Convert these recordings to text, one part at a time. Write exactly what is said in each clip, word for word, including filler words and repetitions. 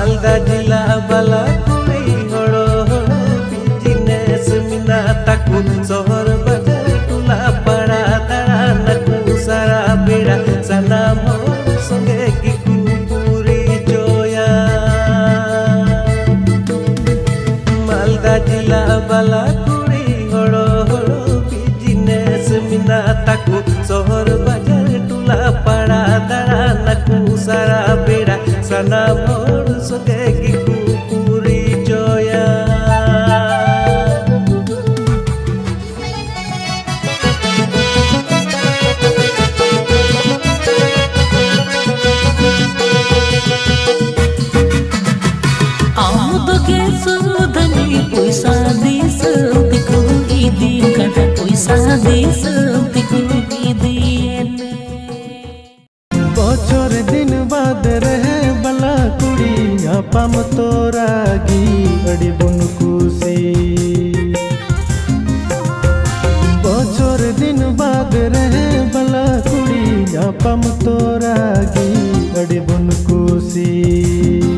ᱢᱟᱞᱫᱟ ᱡᱤᱞᱟ ᱵᱟᱞᱟ ᱠᱩᱲᱤ ᱦᱚᱲ ᱦᱚᱲ ᱵᱤᱡᱽᱱᱮᱥ ᱢᱮᱱᱟᱜ ᱛᱟᱠᱚ, ᱥᱚᱦᱚᱨ ᱵᱟᱡᱟᱨ ᱴᱚᱞᱟ ᱯᱟᱲᱟ ᱫᱟᱬᱟᱱᱟᱠᱚ ᱥᱟᱨᱟ ᱵᱮᱲᱟ, ᱥᱟᱱᱟᱢ ᱦᱚᱲ ᱥᱚᱸᱜᱮ ᱜᱮᱠᱚ ᱯᱚᱨᱤᱪᱚᱭᱟ᱾ ᱢᱟᱞᱫᱟ ᱡᱤᱞᱟ ᱵᱟᱞᱟ ᱠᱩᱲᱤ ᱦᱚᱲ ᱦᱚᱲ ᱵᱤᱡᱽᱱᱮᱥ ᱢᱮᱱᱟᱜ ᱛᱟᱠᱚ, ᱥᱚᱦᱚᱨ ᱵᱟᱡᱟᱨ ᱴᱚᱞᱟ ᱯᱟᱲᱟ ᱫᱟᱬᱟᱱᱟᱠᱚ ᱥᱟᱨᱟ ᱵᱮᱲᱟ, ᱥᱟᱱᱟᱢ ᱦᱚᱲ ᱥᱚᱸᱜᱮ ᱜᱮᱠᱚ ᱯᱚᱨᱤᱪᱚᱭᱟ᱾ ᱟᱢ ᱫᱚ ᱜᱮᱥ ᱫᱷᱟᱹᱱᱤ ᱯᱚᱭᱥᱟ ᱫᱤᱥᱟᱹᱢ ᱛᱮᱠᱚ ᱤᱫᱤᱭᱮᱱ ᱠᱟᱱᱟ, ᱯᱚᱭᱥᱟ ᱫᱤᱥᱟᱹᱢ ᱛᱮᱠᱚ ᱤᱫᱤᱭᱮᱱ᱾ ᱵᱚᱪᱷᱚᱨ ᱫᱤᱱ ᱵᱟᱫ ᱨᱮ ᱵᱟᱞᱟ ᱠᱩᱲᱤ ᱧᱟᱯᱟᱢ ᱛᱚᱨᱟ ᱜᱮ ᱟᱹᱰᱤ ᱵᱚᱱ ᱠᱩᱥᱤ᱾ ᱵᱚᱪᱷᱚᱨ ᱫᱤᱱ ᱵᱟᱫ ᱨᱮ ᱵᱟᱞᱟ ᱠᱩᱲᱤ ᱧᱟᱯᱟᱢ ᱛᱚᱨᱟ ᱜᱮ ᱟᱹᱰᱤ ᱵᱚᱱ ᱠᱩᱥᱤ᱾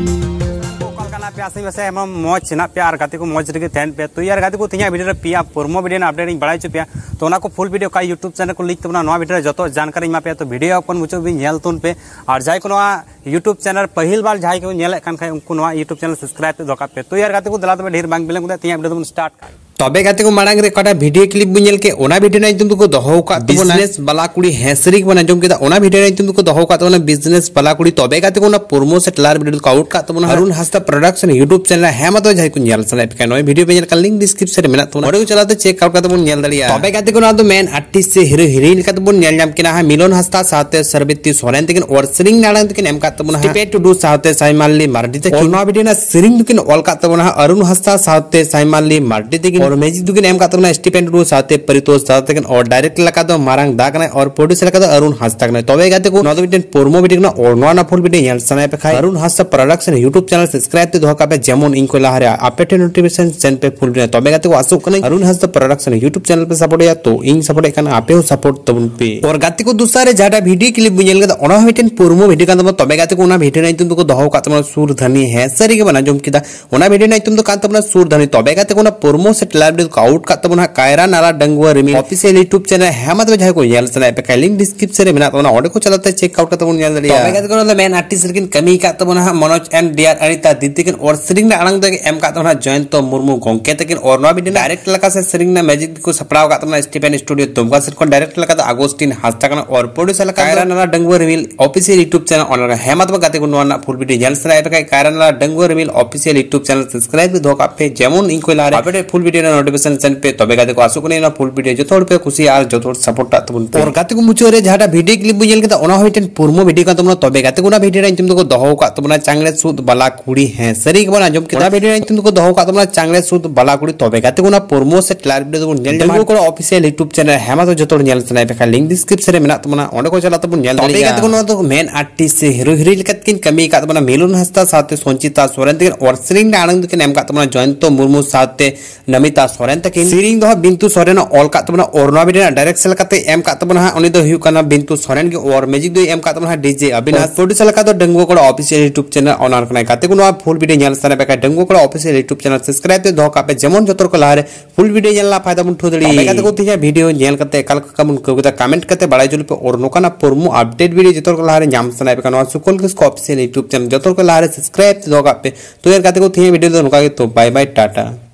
ᱚᱠᱟ ᱞᱮᱠᱟ ᱢᱮᱱᱟᱜ ᱯᱮᱭᱟ? ᱟᱥᱟᱧ ᱯᱟᱥᱮ ᱮᱢᱚᱱ ᱢᱚᱡᱽ ᱦᱮᱱᱟᱜ ᱯᱮᱭᱟ ᱟᱨ ᱜᱟᱛᱮ ᱠᱚ ᱢᱚᱡᱽ ᱨᱮᱜᱮ ᱛᱟᱦᱮᱱ ᱯᱮ᱾ ᱛᱚ ᱭᱟᱨ ᱜᱟᱛᱮ ᱠᱚ, ᱛᱮᱦᱮᱧᱟᱜ ᱵᱷᱤᱰᱤᱭᱳ ᱨᱮ ᱯᱮᱭᱟ ᱯᱨᱳᱢᱳ ᱵᱷᱤᱰᱤᱭᱳ ᱨᱮᱱᱟᱜ ᱟᱯᱰᱮᱴ ᱤᱧ ᱵᱟᱲᱟᱭ ᱦᱚᱪᱚ ᱯᱮᱭᱟ᱾ ᱛᱚ ᱚᱱᱟ ᱠᱚ ᱯᱷᱩᱞ ᱵᱷᱤᱰᱤᱭᱳ ᱚᱠᱟ YouTube ᱪᱮᱱᱮᱞ ᱠᱚ ᱞᱤᱝᱠ ᱛᱟᱵᱚᱱᱟ, ᱱᱚᱣᱟ ᱵᱷᱤᱰᱤᱭᱳ ᱨᱮ ᱡᱚᱛᱚ ᱡᱟᱱᱠᱟᱨᱤ ᱤᱧ ᱮᱢᱟ ᱯᱮᱭᱟ᱾ ᱛᱚ ᱵᱷᱤᱰᱤᱭᱳ ᱠᱚ ᱢᱩᱪᱟᱹᱫ ᱵᱤᱱ ᱧᱮᱞ ᱛᱩᱱ ᱯᱮ᱾ ᱟᱨ ᱡᱟᱦᱟᱸᱭ ᱠᱚ ᱱᱚᱣᱟ YouTube ᱪᱮᱱᱮᱞ ᱯᱟᱹᱦᱤᱞ ᱵᱟᱨ ᱡᱟᱦᱟᱸᱭ ᱠᱚ ᱧᱮᱞᱮᱫ ᱠᱟᱱ ᱠᱷᱟᱡ, ᱩᱱᱠᱩ ᱱᱚᱣᱟ YouTube ᱪᱮᱱᱮᱞ ᱥᱟᱵᱥᱠᱨᱟᱭᱤᱵ ᱫᱚᱦᱚ ᱠᱟᱜ ᱯᱮ᱾ ᱛᱚ ᱭᱟᱨ ᱜᱟᱛᱮ ᱠᱚ, ᱫᱮᱞᱟ ᱛᱚᱵᱮ ᱰᱷᱮᱨ ᱵᱟᱝ ᱵᱤᱞᱚᱢ ᱠᱟᱛᱮ ᱛᱮᱦᱮᱧᱟᱜ ᱵᱷᱤᱰᱤᱭᱳ ᱫᱚᱵᱚᱱ ᱥᱴᱟᱨᱴ ᱠᱟᱜ᱾ ᱛᱚᱵᱮ ᱜᱟᱛᱮ ᱠᱚ, ᱢᱟᱲᱟᱝ ᱨᱮ ᱚᱠᱟᱴᱟᱜ ᱵᱷᱤᱰᱤᱭᱳ ᱠᱞᱤᱯ ᱵᱚᱱ ᱧᱮᱞ ᱠᱮᱫ, ᱚᱱᱟ ᱵᱷᱤᱰᱤᱭᱳ ᱨᱮᱱᱟᱜ ᱧᱩᱛᱩᱢ ᱫᱚᱠᱚ ᱫᱚᱦᱚ ᱟᱠᱟᱫ ᱛᱟᱵᱚᱱᱟ ᱵᱤᱡᱽᱱᱮᱥ ᱵᱟᱞᱟ ᱠᱩᱲᱤ ᱦᱮᱸᱥᱨᱤ ᱵᱚᱱ ᱟᱸᱡᱚᱢ ᱠᱮᱫᱟ, ᱚᱱᱟ ᱵᱷᱤᱰᱤᱭᱳ ᱨᱮᱱᱟᱜ ᱧᱩᱛᱩᱢ ᱫᱚᱠᱚ ᱫᱚᱦᱚ ᱟᱠᱟᱫ ᱛᱟᱵᱚᱱᱟ ᱵᱤᱡᱽᱱᱮᱥ ᱵᱟᱞᱟ ᱠᱩᱲᱤ᱾ ᱛᱚᱵᱮ ᱜᱟᱛᱮ ᱠᱚ, ᱚᱱᱟ ᱯᱨᱳᱢᱳ ᱥᱮ ᱴᱨᱮᱞᱟᱨ ᱵᱷᱤᱰᱤᱭᱳ ᱫᱚᱠᱚ ᱟᱣᱩᱴ ᱠᱟᱜ ᱛᱟᱵᱚᱱᱟ ᱟᱨᱩᱱ ᱦᱟᱸᱥᱫᱟ ᱯᱨᱚᱰᱟᱠᱥᱚᱱ YouTube ᱪᱮᱱᱮᱞ ᱨᱮ᱾ ᱦᱮᱸ ᱢᱟ ᱛᱚᱵᱮ ᱡᱟᱦᱟᱸᱭ ᱠᱚ ᱧᱮᱞ ᱥᱟᱱᱟᱭᱮᱫ ᱯᱮ ᱠᱷᱟᱱ, ᱱᱚᱣᱟ ᱵᱷᱤᱰᱤᱭᱳ ᱯᱮ ᱧᱮᱞ ᱠᱷᱟᱱ ᱞᱤᱝᱠ ᱰᱤᱥᱠᱨᱤᱯᱥᱚᱱ ᱨᱮ ᱢᱮᱱᱟᱜ ᱛᱟᱵᱚᱱᱟ, ᱚᱸᱰᱮ ᱠᱚ ᱪᱟᱞᱟᱣ ᱠᱟᱛᱮ ᱪᱮᱠ ᱟᱣᱩᱴ ᱠᱟᱛᱮ ᱵᱚᱱ ᱧᱮᱞ ᱫᱟᱲᱮᱭᱟᱜᱼᱟ᱾ ᱛᱚᱵᱮ ᱜᱟᱛᱮ ᱠᱚ, ᱱᱚᱣᱟ ᱫᱚ ᱢᱮᱱ ᱟᱨᱴᱤᱥᱴ ᱥᱮ ᱦᱤᱨᱳ ᱦᱤᱨᱳᱭᱤᱱ ᱞᱮᱠᱟᱛᱮ ᱵᱚᱱ ᱧᱮᱞ ᱧᱟᱢ ᱠᱤᱱᱟ ᱦᱟᱸᱜ ᱢᱤᱞᱚᱱ ᱦᱟᱸᱥᱫᱟ ᱥᱟᱶᱛᱮ ᱥᱟᱨᱵᱤᱛᱤ ᱥᱚᱨᱮᱱ ᱛᱟᱹᱠᱤᱱ, ᱟᱨ ᱥᱮᱨᱮᱧ ᱟᱲᱟᱝ ᱛᱟᱹᱠᱤᱱ ᱮᱢ ᱠᱟᱜ ᱛᱟᱵᱚᱱᱟ ᱦᱟᱸᱜ ᱴᱤᱯᱮ ᱴᱩᱰᱩ ᱥᱟᱶᱛᱮ ᱥᱟᱭᱢᱟᱞᱤ ᱢᱟᱨᱰᱤ ᱛᱟᱹᱠᱤᱱ᱾ ᱱᱚᱣᱟ ᱵᱷᱤᱰᱤᱭᱳ ᱨᱮᱱᱟᱜ ᱥᱮᱨᱮᱧ ᱫᱚᱠᱤᱱ ᱚᱞ ᱠᱟᱜ ᱛᱟᱵᱚᱱᱟ ᱦᱟᱸᱜ ᱟᱨᱩᱱ ᱦᱟᱸᱥᱫᱟ ᱥᱟᱶᱛᱮ ᱥᱟᱭᱢᱟᱞᱤ ᱢᱟᱨᱰᱤ ᱛᱟᱹᱠᱤᱱ᱾ ᱚᱨ ᱢᱮᱡᱤᱠ ᱫᱚᱠᱤᱱ ᱮᱢ ᱠᱟᱜ ᱛᱟᱵᱚᱱᱟ ᱥᱴᱤᱯᱮᱱ ᱴᱩᱰᱩ ᱥᱟᱶᱛᱮ ᱯᱟᱨᱤᱛᱳᱥ ᱥᱟᱶᱛᱮ ᱠᱤᱱ, ᱚᱨ ᱰᱟᱭᱨᱮᱠᱴ ᱞᱮᱠᱟ ᱫᱚ ᱢᱟᱨᱟᱝ ᱫᱟ ᱠᱟᱱᱟᱭ, ᱚᱨ ᱯᱨᱚᱰᱭᱩᱥᱟᱨ ᱞᱮᱠᱟ ᱫᱚ ᱟᱨᱩᱱ ᱦᱟᱸᱥᱫᱟ ᱠᱟᱱᱟᱭ᱾ ᱛᱚᱵᱮ ᱜᱟᱛᱮ ᱠᱚ, ᱱᱚᱣᱟ ᱫᱚ ᱢᱤᱫᱴᱮᱱ ᱯᱨᱳᱢᱳ ᱵᱷᱤᱰᱤᱭᱳ ᱠᱟᱱᱟ, ᱚᱨ ᱱᱚᱣᱟ ᱨᱮᱱᱟᱜ ᱯᱷᱩᱞ ᱵᱷᱤᱰᱤᱭᱳ ᱧᱮᱞ ᱥᱟᱱᱟᱭᱮᱫ ᱯᱮ ᱠᱷᱟᱱ ᱟᱨᱩᱱ ᱦᱟᱸᱥᱫᱟ ᱯᱨᱚᱰᱟᱠᱥᱚᱱ YouTube ᱪᱮᱱᱮᱞ ᱥᱟᱵᱥᱠᱨᱟᱭᱤᱵ ᱛᱮ ᱫᱚᱦᱚ ᱠᱟᱜ ᱯᱮ, ᱡᱮᱢᱚᱱ ᱤᱧ ᱠᱷᱚᱱ ᱞᱟᱦᱟᱨᱮ ᱟᱯᱮ ᱴᱷᱮᱱ ᱱᱳᱴᱤᱯᱷᱤᱠᱮᱥᱚᱱ ᱥᱮᱱ ᱯᱮ ᱯᱷᱩᱞ ᱵᱷᱤᱰᱤᱭᱳ᱾ ᱛᱚᱵᱮ ᱜᱟᱛᱮ ᱠᱚ, ᱟᱥᱚᱜ ᱠᱟᱹᱱᱟᱹᱧ ᱟᱨᱩᱱ ᱦᱟᱸᱥᱫᱟ ᱯᱨᱚᱰᱟᱠᱥᱚᱱ YouTube ᱪᱮᱱᱮᱞ ᱯᱮ ᱥᱟᱯᱳᱨᱴ ᱮᱭᱟ, ᱛᱚ ᱤᱧ ᱥᱟᱯᱳᱨᱴ ᱮᱫ ᱠᱷᱟᱱ ᱟᱯᱮ ᱦᱚᱸ ᱥᱟᱯᱳᱨᱴ ᱛᱟᱵᱚᱱ ᱯᱮ᱾ ᱚᱨ ᱜᱟᱛᱮ ᱠᱚ, ᱫᱚᱥᱟᱨ ᱨᱮ ᱡᱟᱦᱟᱸᱴᱟᱜ ᱵᱷᱤᱰᱤᱭᱳ ᱠᱞᱤᱯ ᱵᱚᱱ ᱧᱮᱞ ᱠᱮᱫᱟ, ᱚᱱᱟ ᱦᱚᱸ ᱢᱤᱫᱴᱮᱱ ᱯᱨᱳᱢᱳ ᱵᱷᱤᱰᱤᱭᱳ ᱠᱟᱱ ᱛᱟᱵᱚᱱᱟ᱾ ᱛᱚᱵᱮ ᱜᱟᱛᱮ ᱠᱚ, ᱚᱱᱟ ᱵᱷᱤᱰᱤᱭᱳ ᱨᱮᱱᱟᱜ ᱧᱩᱛᱩᱢ ᱫᱚᱠᱚ ᱫᱚᱦᱚ ᱟᱠᱟᱫ ᱛᱟᱵᱚᱱᱟ ᱥᱩᱨ ᱫᱷᱟᱹᱱᱤ, ᱦᱮᱸ ᱥᱟᱹᱨᱤ ᱜᱮ ᱵᱟᱝ ᱟᱸᱡᱚᱢ ᱠᱮᱫᱟ᱾ ᱚᱱᱟ ᱵᱷᱤᱰᱤᱭᱳ ᱨᱮᱱᱟᱜ ᱧᱩᱛᱩᱢ ᱫᱚ ᱠᱟᱱ ᱛᱟᱵᱚᱱᱟ ᱥᱩᱨ ᱫᱷᱟᱹᱱᱤ᱾ ᱛᱚᱵᱮ ᱜᱟᱛᱮ ᱠᱚ, ᱚᱱᱟ ᱯᱨᱳᱢᱳ ᱥᱮ ᱴᱨᱮᱞᱟᱨ ᱵᱷᱤᱰᱤᱭᱳ ᱠᱚ ᱟᱣᱩᱴ ᱠᱟᱫ ᱛᱟᱵᱚᱱᱟ ᱦᱟᱸᱜ ᱠᱟᱭᱨᱟ ᱱᱟᱞᱟ ᱰᱟᱝᱜᱩᱣᱟ ᱨᱤᱢᱤᱞ ᱚᱯᱷᱤᱥᱤᱭᱟᱞ YouTube ᱪᱮᱱᱮᱞ᱾ ᱦᱮᱸ, ᱢᱟ ᱛᱚᱵᱮ ᱡᱟᱦᱟᱸᱭ ᱠᱚ ᱧᱮᱞ ᱥᱟᱱᱟᱭᱮᱫ ᱯᱮ ᱠᱷᱟᱱ, ᱞᱤᱝᱠ ᱰᱤᱥᱠᱨᱤᱯᱥᱚᱱ ᱨᱮ ᱢᱮᱱᱟᱜ ᱛᱟᱵᱚᱱᱟ, ᱚᱸᱰᱮ ᱠᱚ ᱪᱟᱞᱟᱣ ᱛᱮ ᱪᱮᱠ ᱟᱣᱩᱴ ᱠᱟᱛᱮ ᱵᱚᱱ ᱧᱮᱞ ᱫᱟᱲᱮᱭᱟᱜᱼᱟ᱾ ᱛᱚᱵᱮ ᱜᱟᱛᱮ ᱠᱚ, ᱚᱱᱟ ᱫᱚ ᱢᱮᱱ ᱟᱨᱴᱤᱥᱴ ᱨᱮᱠᱤᱱ ᱠᱟᱹᱢᱤ ᱟᱠᱟᱫ ᱛᱟᱵᱚᱱᱟ ᱦᱟᱸᱜ ᱢᱚᱱᱳᱡᱽ and ᱰᱤᱭᱟᱨ ᱟᱱᱤᱛᱟ ᱫᱤᱫᱤ ᱛᱟᱹᱠᱤᱱ, ᱚᱨ ᱥᱮᱨᱮᱧ ᱨᱮᱱᱟᱜ ᱟᱲᱟᱝ ᱫᱚ ᱮᱢ ᱟᱠᱟᱫ ᱛᱟᱵᱚᱱᱟ ᱦᱟᱸᱜ ᱡᱚᱭᱚᱱᱛᱚ ᱢᱩᱨᱢᱩ ᱜᱚᱝᱠᱮ ᱛᱟᱹᱠᱤᱱ, ᱚᱨ ᱱᱚᱣᱟ ᱵᱷᱤᱰᱤᱭᱳ ᱰᱟᱭᱨᱮᱠᱴ ᱞᱮᱠᱟ ᱥᱮ ᱥᱮᱨᱮᱧ ᱨᱮᱱᱟᱜ ᱢᱮᱡᱤᱠ ᱠᱚ ᱥᱟᱯᱲᱟᱣ ᱟᱠᱟᱫ ᱛᱟᱵᱚᱱᱟ ᱥᱴᱤᱯᱷᱮᱱ ᱥᱴᱩᱰᱤᱭᱳ ᱫᱩᱢᱠᱟ ᱥᱮᱫ ᱠᱷᱚᱱ᱾ ᱰᱟᱭᱨᱮᱠᱴ ᱞᱮᱠᱟ ᱫᱚ ᱟᱜᱚᱥᱴᱤᱱ ᱦᱟᱸᱥᱫᱟ ᱠᱟᱱᱟ, ᱚᱨ ᱯᱨᱚᱰᱭᱩᱥᱟᱨ ᱞᱮᱠᱟ ᱠᱟᱭᱨᱟ ᱱᱟᱞᱟ ᱰᱟᱝᱜᱩᱣᱟ ᱨᱤᱢᱤᱞ ᱚᱯᱷᱤᱥᱤᱭᱟᱞ YouTube ᱪᱮᱱᱮᱞ᱾ ᱚᱱᱟ ᱨᱮ ᱦᱮᱸ, ᱢᱟ ᱛᱚᱵᱮ ᱜᱟᱛᱮ ᱠᱚ, ᱱᱚᱣᱟ ᱨᱮᱱᱟᱜ ᱯᱷᱩᱞ ᱵᱷᱤᱰᱤᱭᱳ ᱧᱮᱞ ᱥᱟᱱᱟᱭᱮᱫ ᱯᱮ ᱠᱷᱟᱱ, ᱠᱟᱭᱨᱟ ᱱᱟᱞᱟ ᱰᱟᱝᱜᱩᱣᱟ ᱨᱤᱢᱤᱞ ᱚᱯᱷᱤᱥᱤᱭᱟᱞ YouTube ᱪᱮᱱᱮᱞ ᱥᱟᱵᱥᱠᱨᱟᱭᱤᱵ ᱨᱮ ᱫᱚᱦᱚ ᱠᱟᱜ ᱯᱮ, ᱡᱮᱢᱚᱱ ᱤᱧ ᱠᱷᱚᱱ ᱞᱟᱦᱟᱨᱮ ᱟᱯᱰᱮᱴ ᱯᱷᱩᱞ ᱵᱷᱤᱰᱤᱭᱳ ᱨᱮᱱᱟᱜ ᱱᱳᱴᱤᱯᱷᱤᱠᱮᱥᱚᱱ ᱥᱮᱱ ᱯᱮ᱾ ᱛᱚᱵᱮ ᱜᱟᱛᱮ ᱠᱚ, ᱟᱥᱚᱜ ᱠᱟᱹᱱᱟᱹᱧ ᱱᱚᱣᱟ ᱯᱷᱩᱞ ᱵᱷᱤᱰᱤᱭᱳ ᱡᱚᱛᱚ ᱦᱚᱲ ᱯᱮ ᱠᱩᱥᱤᱭᱟᱜᱼᱟ ᱟᱨ ᱡᱚᱛᱚ ᱦᱚᱲ ᱥᱟᱯᱳᱨᱴ ᱠᱟᱜ ᱛᱟᱵᱚᱱ ᱯᱮ᱾ ᱚᱨ ᱜᱟᱛᱮ ᱠᱚ, ᱢᱩᱪᱟᱹᱫ ᱨᱮ ᱡᱟᱦᱟᱸᱴᱟᱜ ᱵᱷᱤᱰᱤᱭᱳ ᱠᱞᱤᱯ ᱵᱚᱱ ᱧᱮᱞ ᱠᱮᱫᱟ, ᱚᱱᱟ ᱦᱚᱸ ᱢᱤᱫᱴᱮᱱ ᱯᱨᱳᱢᱳ ᱵᱷᱤᱰᱤᱭᱳ ᱠᱟᱱ ᱛᱟᱵᱚᱱᱟ᱾ ᱛᱚᱵᱮ ᱜᱟᱛᱮ ᱠᱚ, ᱚᱱᱟ ᱵᱷᱤᱰᱤᱭᱳ ᱨᱮᱱᱟᱜ ᱧᱩᱛᱩᱢ ᱫᱚᱠᱚ ᱫᱚᱦᱚ ᱟᱠᱟᱫ ᱛᱟᱵᱚᱱᱟ ᱪᱟᱝᱞᱮ ᱥᱩᱫ ᱵᱟᱞᱟ ᱠᱩᱲᱤ᱾ ᱦᱮᱸ, ᱥᱟᱹᱨᱤ ᱜᱮᱵᱚᱱ ᱟᱸᱡᱚᱢ ᱠᱮᱫᱟ᱾ ᱚᱱᱟ ᱵᱷᱤᱰᱤᱭᱳ ᱨᱮᱱᱟᱜ ᱧᱩᱛᱩᱢ ᱫᱚᱠᱚ ᱫᱚᱦᱚ ᱟᱠᱟᱫ ᱛᱟᱵᱚᱱᱟ ᱪᱟᱝᱞᱮ ᱥᱩᱫ ᱵᱟᱞᱟ ᱠᱩᱲᱤ᱾ ᱛᱚᱵᱮ ᱜᱟᱛᱮ ᱠᱚ, ᱚᱱᱟ ᱯᱨᱳᱢᱳ ᱥᱮ ᱴᱨᱮᱞᱟᱨ ᱵᱷᱤᱰᱤᱭᱳ ᱫᱚᱵᱚᱱ ᱧᱮᱞ ᱧᱟᱢᱟ᱾ ᱰᱟᱹᱝᱜᱩᱣᱟᱹ ᱠᱚᱲᱟ ᱚᱯᱷᱤᱥᱤᱭᱟᱞ YouTube ᱪᱮᱱᱮᱞ᱾ ᱦᱮᱸ, ᱢᱟ ᱛᱚ ᱡᱚᱛᱚ ᱦᱚᱲ ᱧᱮᱞ ᱥᱟᱱᱟᱭᱮᱫ ᱯᱮ ᱠᱷᱟᱱ, ᱞᱤᱝᱠ ᱰᱤᱥᱠᱨᱤᱯᱥᱚᱱ ᱨᱮ ᱢᱮᱱᱟᱜ ᱛᱟᱵᱚᱱᱟ, ᱚᱸᱰᱮ ᱠᱚ ᱪᱟᱞᱟᱜ ᱛᱟᱵᱚᱱ ᱧᱮᱞ ᱛᱚᱵᱮ ᱫᱟᱲᱮᱭᱟᱜᱼᱟ᱾ ᱜᱟᱛᱮ ᱠᱚ, ᱱᱚᱣᱟ ᱫᱚ ᱢᱮᱱ ᱟᱨᱴᱤᱥᱴ ᱥᱮ ᱦᱤᱨᱳ ᱦᱤᱨᱳᱭᱤᱱ ᱞᱮᱠᱟᱛᱮ ᱠᱤᱱ ᱠᱟᱹᱢᱤ ᱟᱠᱟᱫ ᱛᱟᱵᱚᱱᱟ ᱢᱤᱞᱚᱱ ᱦᱟᱸᱥᱫᱟ ᱥᱟᱶᱛᱮ ᱥᱚᱧᱪᱤᱛᱟ ᱥᱚᱨᱮᱱ ᱛᱟᱹᱠᱤᱱ, ᱚᱨ ᱥᱮᱨᱮᱧ ᱨᱮᱱᱟᱜ ᱟᱲᱟᱝ ᱫᱚᱠᱤᱱ ᱮᱢ ᱟᱠᱟᱫ ᱛᱟᱵᱚᱱᱟ ᱡᱚᱭᱚᱱᱛᱚ ᱢᱩᱨᱢᱩ ᱥᱟᱶᱛᱮ ᱱᱚᱢᱤᱛᱟ ᱥᱚᱨᱮᱱ ᱛᱟᱹᱠᱤᱱ᱾ ᱥᱮᱨᱮᱧ ᱫᱚ ᱦᱟᱸᱜ ᱵᱤᱱᱛᱩ ᱥᱚᱨᱮᱱ ᱚᱞ ᱠᱟᱜ ᱛᱟᱵᱚᱱᱟ, ᱚᱨ ᱱᱚᱣᱟ ᱵᱷᱤᱰᱤᱭᱳ ᱨᱮᱱᱟᱜ ᱰᱟᱭᱨᱮᱠᱥᱚᱱ ᱞᱮᱠᱟᱛᱮ ᱮᱢ ᱠᱟᱜ ᱛᱟᱵᱚᱱᱟ ᱦᱟᱸᱜ, ᱩᱱᱤ ᱫᱚ ᱦᱩᱭᱩᱜ ᱠᱟᱱᱟ ᱵᱤᱱᱛᱩ ᱥᱚᱨᱮᱱ ᱜᱮ, ᱚᱨ ᱢᱮᱡᱤᱠ ᱫᱚᱭ ᱮᱢ ᱠᱟᱜ ᱛᱟᱵᱚᱱᱟ ᱦᱟᱸᱜ ᱰᱤᱡᱮ ᱚᱵᱤᱱᱟᱥ᱾ ᱯᱨᱚᱰᱭᱩᱥᱟᱨ ᱞᱮᱠᱟ ᱫᱚ ᱰᱟᱹᱝᱜᱩᱣᱟᱹ ᱠᱚᱲᱟ ᱚᱯᱷᱤᱥᱤᱭᱟᱞ YouTube ᱪᱮᱱᱮᱞ ᱚᱱᱟᱨ ᱠᱟᱱᱟᱭ᱾ ᱜᱟᱛᱮ ᱠᱚ, ᱱᱚᱣᱟ ᱯᱷᱩᱞ ᱵᱷᱤᱰᱤᱭᱳ ᱧᱮᱞ ᱥᱟᱱᱟ ᱯᱮ ᱠᱷᱟᱱ, ᱰᱟᱹᱝᱜᱩᱣᱟᱹ ᱠᱚᱲᱟ ᱚᱯᱷᱤᱥᱤᱭᱟᱞ YouTube ᱪᱮᱱᱮᱞ ᱥᱟᱵᱥᱠᱨᱟᱭᱤᱵ ᱛᱮ ᱫᱚᱦᱚ ᱠᱟᱜ ᱯᱮ, ᱡᱮᱢᱚᱱ ᱡᱚᱛᱚ ᱦᱚᱲ ᱠᱚ ᱞᱟᱦᱟᱨᱮ ᱯᱷᱩᱞ ᱵᱷᱤᱰᱤᱭᱳ ᱧᱮᱞ ᱨᱮᱱᱟᱜ ᱯᱷᱟᱭᱫᱟ ᱵᱚᱱ ᱩᱴᱷᱟᱹᱣ ᱫᱟᱲᱮᱭᱟᱜᱼᱟ᱾ ᱛᱚᱵᱮ ᱜᱟᱛᱮ ᱠᱚ, ᱛᱮᱦᱮᱧᱟᱜ ᱵᱷᱤᱰᱤᱭᱳ ᱧᱮᱞ ᱠᱟᱛᱮ ᱚᱠᱟ ᱞᱮᱠᱟ ᱵᱚᱱ ᱟᱹᱭᱠᱟᱹᱣ ᱠᱮᱫᱟ, ᱠᱚᱢᱮᱱᱴ ᱠᱟᱛᱮ ᱵᱟᱲᱟᱭ ᱦᱚᱪᱚ ᱞᱮᱯᱮ᱾ ᱚᱨ ᱱᱚᱝᱠᱟᱱᱟᱜ ᱯᱨᱳᱢᱳ ᱟᱯᱰᱮᱴ ᱵᱷᱤᱰᱤᱭᱳ ᱡᱚᱛᱚ ᱦᱚᱲ ᱠᱚ ᱞᱟᱦᱟᱨᱮ ᱧᱟᱢ ᱥᱟᱱᱟᱭᱮᱫ ᱯᱮ ᱠᱷᱟᱱ, ᱱᱚᱣᱟ ᱥᱩᱠᱚᱞ ᱠᱤᱥᱠᱩ ᱚᱯᱷᱤᱥᱤᱭᱟᱞ YouTube ᱪᱮᱱᱮᱞ ᱡᱚᱛᱚ ᱦᱚᱲ ᱠᱚ ᱞᱟᱦᱟᱨᱮ ᱥᱟᱵᱥᱠᱨᱟᱭᱤᱵ ᱛᱮ ᱫᱚᱦᱚ ᱠᱟᱜ ᱯᱮ᱾ ᱛᱚ ᱭᱟᱨ ᱜᱟᱛᱮ ᱠᱚ, ᱛᱮᱦᱮᱧᱟᱜ ᱵᱷᱤᱰᱤᱭᱳ ᱫᱚ ᱱᱚᱝᱠᱟ ᱜᱮ᱾ ᱛᱚ ᱵᱟᱭ ᱵᱟᱭ, ᱴᱟᱴᱟ᱾